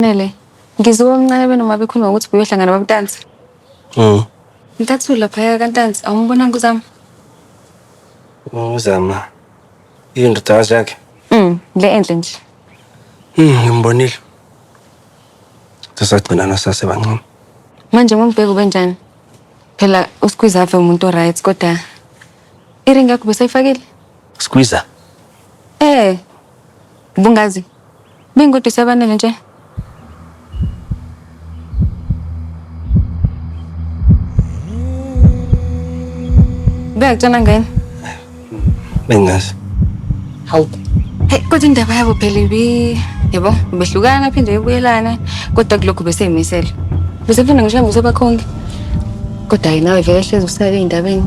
Nele, ngizwe omncane benoma bekhuluma ngokuthi buyohlangana babuNtanzi. Ntathula laphaya kaNtanzi, awumbonanga uZama? Uzama. Indodakazi yakhe. Le enhle nje. Ngimbonile. Sasagcinana sasebancane. Manje ngombheka ubenjani? Phela uSqueeze ave umuntu oright kodwa iring yakho besayifakile? Squeezer. Eh. Bungazi. Bengigoduse abanele nje. Bengakutshela ngani? Bengazi. Hawu. Hey, kodwa indaba yabo phela ibi yabo behlukana phinde bebuyelana kodwa kulokhu beseyimisela. Besefuna ngisho ngisebakhongi. Kodwa yena nawe vele hlezi usale ey'ndabeni.